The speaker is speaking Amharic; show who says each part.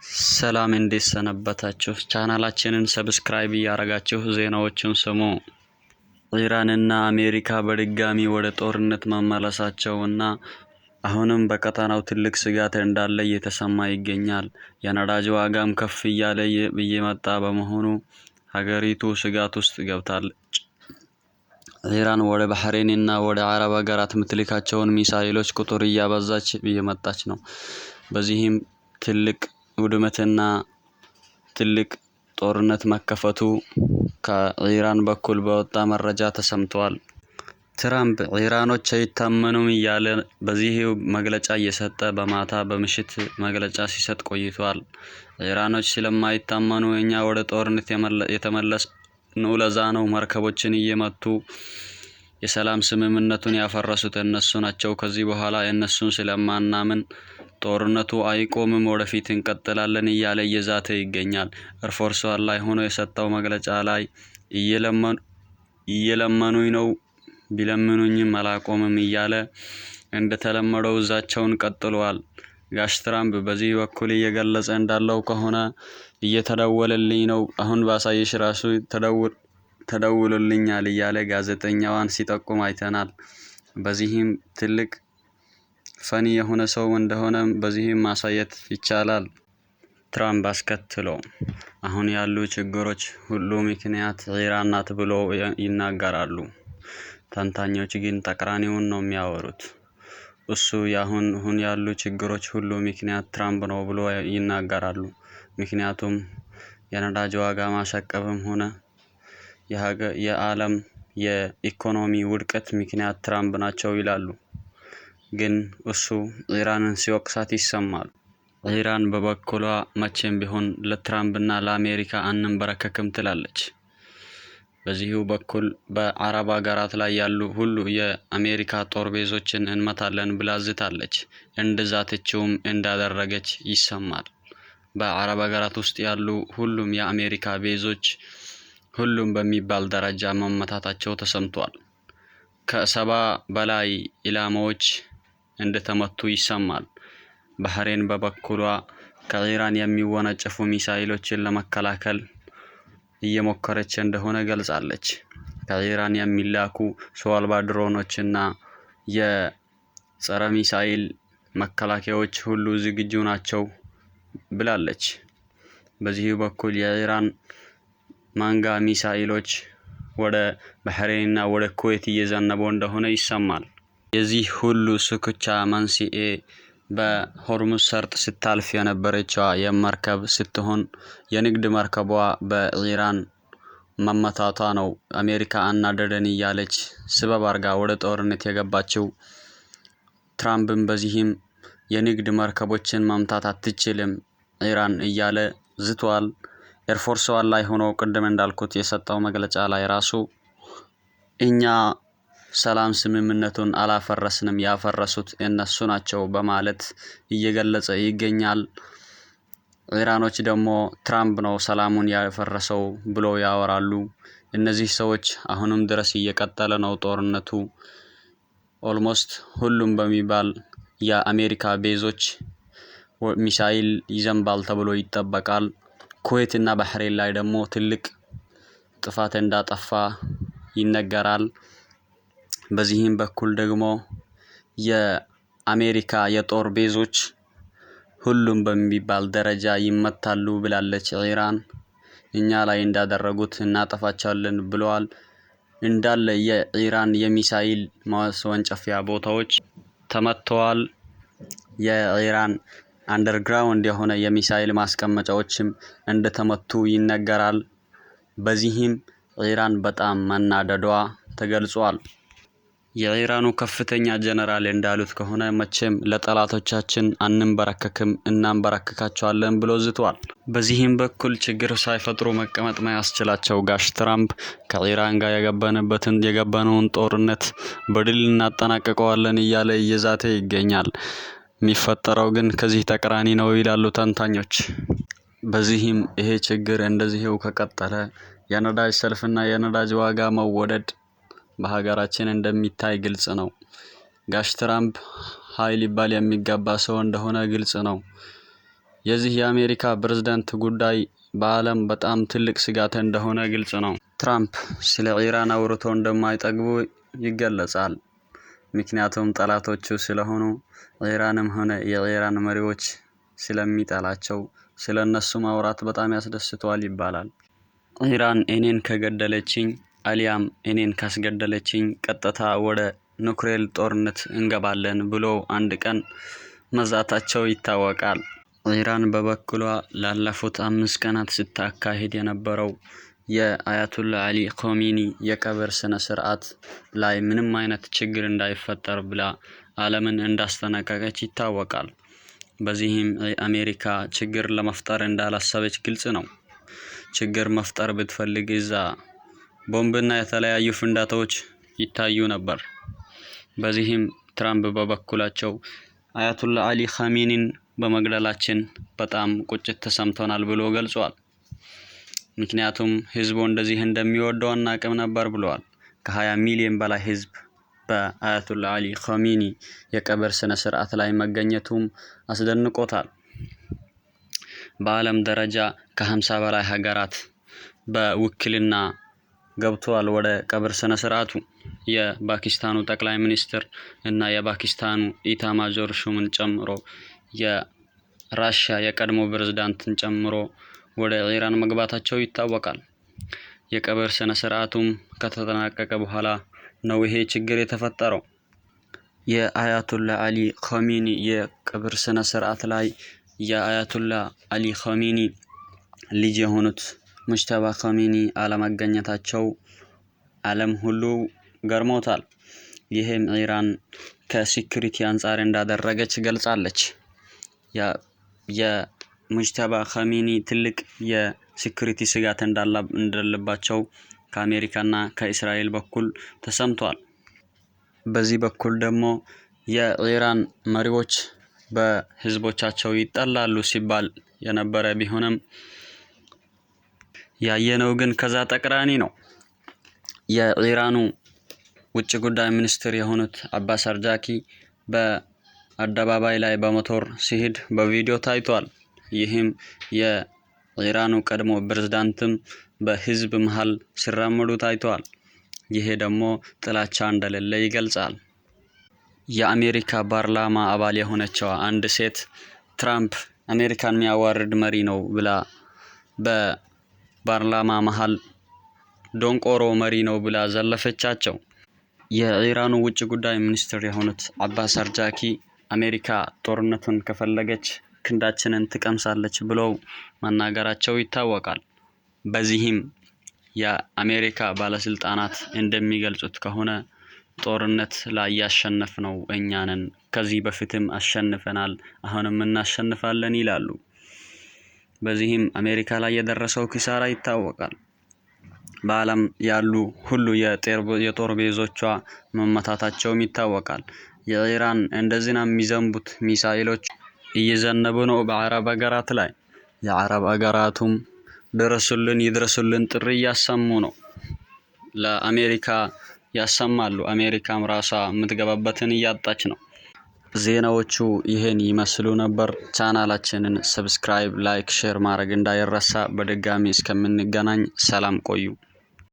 Speaker 1: ሰላም፣ እንዴት ሰነበታችሁ? ቻናላችንን subscribe እያደረጋችሁ ዜናዎችን ስሙ። ኢራንና አሜሪካ በድጋሚ ወደ ጦርነት መመለሳቸውና አሁንም በቀጠናው ትልቅ ስጋት እንዳለ እየተሰማ ይገኛል። የነዳጅ ዋጋም ከፍ እያለ እየመጣ በመሆኑ ሀገሪቱ ስጋት ውስጥ ገብታለች። ኢራን ወደ ባህሬን እና ወደ አረብ ሀገራት የምትልካቸውን ሚሳይሎች ቁጥር እያበዛች እየመጣች ነው። በዚህም ትልቅ ውድመትና ትልቅ ጦርነት መከፈቱ ከኢራን በኩል በወጣ መረጃ ተሰምቷል። ትራምፕ ኢራኖች አይታመኑም እያለ በዚህ መግለጫ እየሰጠ በማታ በምሽት መግለጫ ሲሰጥ ቆይቷል። ኢራኖች ስለማይታመኑ እኛ ወደ ጦርነት የተመለስነው ለዛ ነው፣ መርከቦችን እየመቱ የሰላም ስምምነቱን ያፈረሱት እነሱ ናቸው። ከዚህ በኋላ እነሱን ስለማናምን ጦርነቱ አይቆምም፣ ወደፊት እንቀጥላለን እያለ እየዛተ ይገኛል። Air Force One ላይ ሆኖ የሰጠው መግለጫ ላይ እየለመኑኝ ነው፣ ቢለምኑኝም አላቆምም እያለ እንደተለመደው ዛቻውን ቀጥሏል። ጋሽ ትራምፕ በዚህ በኩል እየገለጸ እንዳለው ከሆነ እየተደወለልኝ ነው፣ አሁን ባሳይሽ ራሱ ተደውሎልኛል እያለ ጋዜጠኛዋን ሲጠቁም አይተናል። በዚህም ትልቅ funny የሆነ ሰው እንደሆነ በዚህም ማሳየት ይቻላል። ትራምፕ አስከትሎ አሁን ያሉ ችግሮች ሁሉ ምክንያት ኢራን ናት ብሎ ይናገራሉ። ተንታኞች ግን ተቃራኒውን ነው የሚያወሩት። እሱ የአሁን አሁን ያሉ ችግሮች ሁሉ ምክንያት ትራምፕ ነው ብሎ ይናገራሉ። ምክንያቱም የነዳጅ ዋጋ ማሻቀብም ሆነ የዓለም የኢኮኖሚ ውድቀት ምክንያት ትራምፕ ናቸው ይላሉ። ግን እሱ ኢራንን ሲወቅሳት ይሰማል። ኢራን በበኩሏ መቼም ቢሆን ለትራምፕና ለአሜሪካ አንንበረከክም ትላለች። በዚሁ በኩል በአረብ ሀገራት ላይ ያሉ ሁሉ የአሜሪካ ጦር ቤዞችን እንመታለን ብላ ዝታለች። እንደዛተችውም እንዳደረገች ይሰማል። በአረብ ሀገራት ውስጥ ያሉ ሁሉም የአሜሪካ ቤዞች ሁሉም በሚባል ደረጃ መመታታቸው ተሰምቷል። ከ70 በላይ ኢላማዎች እንደተመቱ ይሰማል። ባህሬን በበኩሏ ከኢራን የሚወነጨፉ ሚሳይሎችን ለመከላከል እየሞከረች እንደሆነ ገልጻለች። ከኢራን የሚላኩ ሰው አልባ ድሮኖችና የጸረ ሚሳይል መከላከያዎች ሁሉ ዝግጁ ናቸው ብላለች። በዚህ በኩል የኢራን ማንጋ ሚሳይሎች ወደ ባህሬንና ወደ ኩዌት እየዘነበው እንደሆነ ይሰማል። የዚህ ሁሉ ሽኩቻ መንስኤ በሆርሙዝ ሰርጥ ስታልፍ የነበረችዋ የመርከብ ስትሆን የንግድ መርከቧ በኢራን መመታቷ ነው። አሜሪካ አናደደን እያለች ስበብ አርጋ ወደ ጦርነት የገባችው። ትራምፕም በዚህም የንግድ መርከቦችን መምታት አትችልም ኢራን እያለ ዝቷል። Air Force One ላይ ሆኖ ቅድም እንዳልኩት የሰጠው መግለጫ ላይ ራሱ እኛ ሰላም ስምምነቱን አላፈረስንም፣ ያፈረሱት እነሱ ናቸው በማለት እየገለጸ ይገኛል። ኢራኖች ደግሞ ትራምፕ ነው ሰላሙን ያፈረሰው ብሎ ያወራሉ። እነዚህ ሰዎች አሁንም ድረስ እየቀጠለ ነው ጦርነቱ። Almost ሁሉም በሚባል የአሜሪካ ቤዞች ሚሳይል ይዘንባል ተብሎ ይጠበቃል። ኩዌት እና ባህሬን ላይ ደግሞ ትልቅ ጥፋት እንዳጠፋ ይነገራል። በዚህም በኩል ደግሞ የአሜሪካ የጦር ቤዞች ሁሉም በሚባል ደረጃ ይመታሉ ብላለች ኢራን። እኛ ላይ እንዳደረጉት እናጠፋቸዋለን ብለዋል። እንዳለ የኢራን የሚሳይል ማስወንጨፊያ ቦታዎች ተመትተዋል። የኢራን underground የሆነ የሚሳይል ማስቀመጫዎችም እንደተመቱ ይነገራል። በዚህም ኢራን በጣም መናደዷ ተገልጿል። የኢራኑ ከፍተኛ ጀነራል እንዳሉት ከሆነ መቼም ለጠላቶቻችን አንንበረከክም፣ እናንበረክካቸዋለን ብሎ ዝቷል። በዚህም በኩል ችግር ሳይፈጥሩ መቀመጥ ማያስችላቸው ጋሽ ትራምፕ ከኢራን ጋር የገባነውን ጦርነት በድል እናጠናቅቀዋለን እያለ እየዛተ ይገኛል። የሚፈጠረው ግን ከዚህ ተቃራኒ ነው ይላሉ ተንታኞች። በዚህም ይሄ ችግር እንደዚህው ከቀጠለ የነዳጅ ሰልፍና የነዳጅ ዋጋ መወደድ በሀገራችን እንደሚታይ ግልጽ ነው። ጋሽ ትራምፕ ሀይ ሊባል የሚገባ ሰው እንደሆነ ግልጽ ነው። የዚህ የአሜሪካ ፕሬዝዳንት ጉዳይ በዓለም በጣም ትልቅ ስጋት እንደሆነ ግልጽ ነው። ትራምፕ ስለ ኢራን አውርቶ እንደማይጠግቡ ይገለጻል። ምክንያቱም ጠላቶቹ ስለሆኑ ኢራንም ሆነ የኢራን መሪዎች ስለሚጠላቸው ስለ እነሱ ማውራት በጣም ያስደስተዋል ይባላል። ኢራን እኔን ከገደለችኝ አሊያም እኔን ካስገደለችኝ ቀጥታ ወደ ኑክሌር ጦርነት እንገባለን ብሎ አንድ ቀን መዛታቸው ይታወቃል። ኢራን በበኩሏ ላለፉት 5 ቀናት ስታካሂድ የነበረው የአያቱላ አሊ ኮሚኒ የቀብር ስነ ስርዓት ላይ ምንም አይነት ችግር እንዳይፈጠር ብላ ዓለምን እንዳስጠነቀቀች ይታወቃል። በዚህም አሜሪካ ችግር ለመፍጠር እንዳላሰበች ግልጽ ነው። ችግር መፍጠር ብትፈልግ እዛ ቦምብና የተለያዩ ፍንዳታዎች ይታዩ ነበር። በዚህም ትራምፕ በበኩላቸው አያቱላ አሊ ኻሜኒን በመግደላችን በጣም ቁጭት ተሰምቶናል ብሎ ገልጿል። ምክንያቱም ህዝቡ እንደዚህ እንደሚወደው አናውቅም ነበር ብለዋል። ከ20 ሚሊዮን በላይ ህዝብ በአያቱላ አሊ ኻሜኒ የቀብር ስነ ስርዓት ላይ መገኘቱም አስደንቆታል። በዓለም ደረጃ ከ50 በላይ ሀገራት በውክልና ገብተዋል ወደ ቀብር ስነ ስርዓቱ። የፓኪስታኑ ጠቅላይ ሚኒስትር እና የፓኪስታኑ ኢታማዦር ሹምን ጨምሮ የራሽያ የቀድሞ ፕሬዝዳንትን ጨምሮ ወደ ኢራን መግባታቸው ይታወቃል። የቀብር ስነ ስርዓቱም ከተጠናቀቀ በኋላ ነው ይሄ ችግር የተፈጠረው። የአያቱላ አሊ ኻሜኒ የቀብር ስነ ስርዓት ላይ የአያቱላ አሊ ኻሜኒ ልጅ የሆኑት ሙጅተባ ኻሜኒ አለመገኘታቸው ዓለም ሁሉ ገርሞታል። ይህም ኢራን ከ security አንጻር እንዳደረገች ገልጻለች። የሙጅተባ ኻሜኒ ትልቅ የ security ስጋት እንዳለባቸው ከአሜሪካና ከእስራኤል በኩል ተሰምቷል። በዚህ በኩል ደግሞ የኢራን መሪዎች በህዝቦቻቸው ይጠላሉ ሲባል የነበረ ቢሆንም ያየነው ግን ከዛ ተቃራኒ ነው። የኢራኑ ውጭ ጉዳይ ሚኒስትር የሆኑት አባስ አርጃኪ በአደባባይ ላይ በሞተር ሲሄድ በቪዲዮ ታይቷል። ይህም የኢራኑ ቀድሞ ፕሬዝዳንትም በህዝብ መሃል ሲራመዱ ታይተዋል። ይሄ ደግሞ ጥላቻ እንደሌለ ይገልጻል። የአሜሪካ ፓርላማ አባል የሆነችው አንድ ሴት ትራምፕ አሜሪካን የሚያዋርድ መሪ ነው ብላ በፓርላማ መሃል ዶንቆሮ መሪ ነው ብላ ዘለፈቻቸው። የኢራኑ ውጭ ጉዳይ ሚኒስትር የሆኑት አባስ አርጃኪ አሜሪካ ጦርነቱን ከፈለገች ክንዳችንን ትቀምሳለች ብለው መናገራቸው ይታወቃል። በዚህም የአሜሪካ ባለስልጣናት እንደሚገልጹት ከሆነ ጦርነት ላይ ያሸነፍነው እኛ ነን፣ ከዚህ በፊትም አሸንፈናል፣ አሁንም እናሸንፋለን ይላሉ። በዚህም አሜሪካ ላይ የደረሰው ኪሳራ ይታወቃል። በዓለም ያሉ ሁሉ የጦር ቤዞቿ መመታታቸውም ይታወቃል። የኢራን እንደ ዝናብ የሚዘንቡት ሚሳኤሎች እየዘነቡ ነው በአረብ ሀገራት ላይ። የአረብ ሀገራቱም ድረሱልን ይድረሱልን ጥሪ እያሰሙ ነው። ለአሜሪካ ያሰማሉ። አሜሪካም ራሷ የምትገባበትን እያጣች ነው። ዜናዎቹ ይህን ይመስሉ ነበር። ቻናላችንን subscribe፣ like፣ share ማድረግ እንዳይረሳ። በድጋሚ እስከምንገናኝ ሰላም ቆዩ።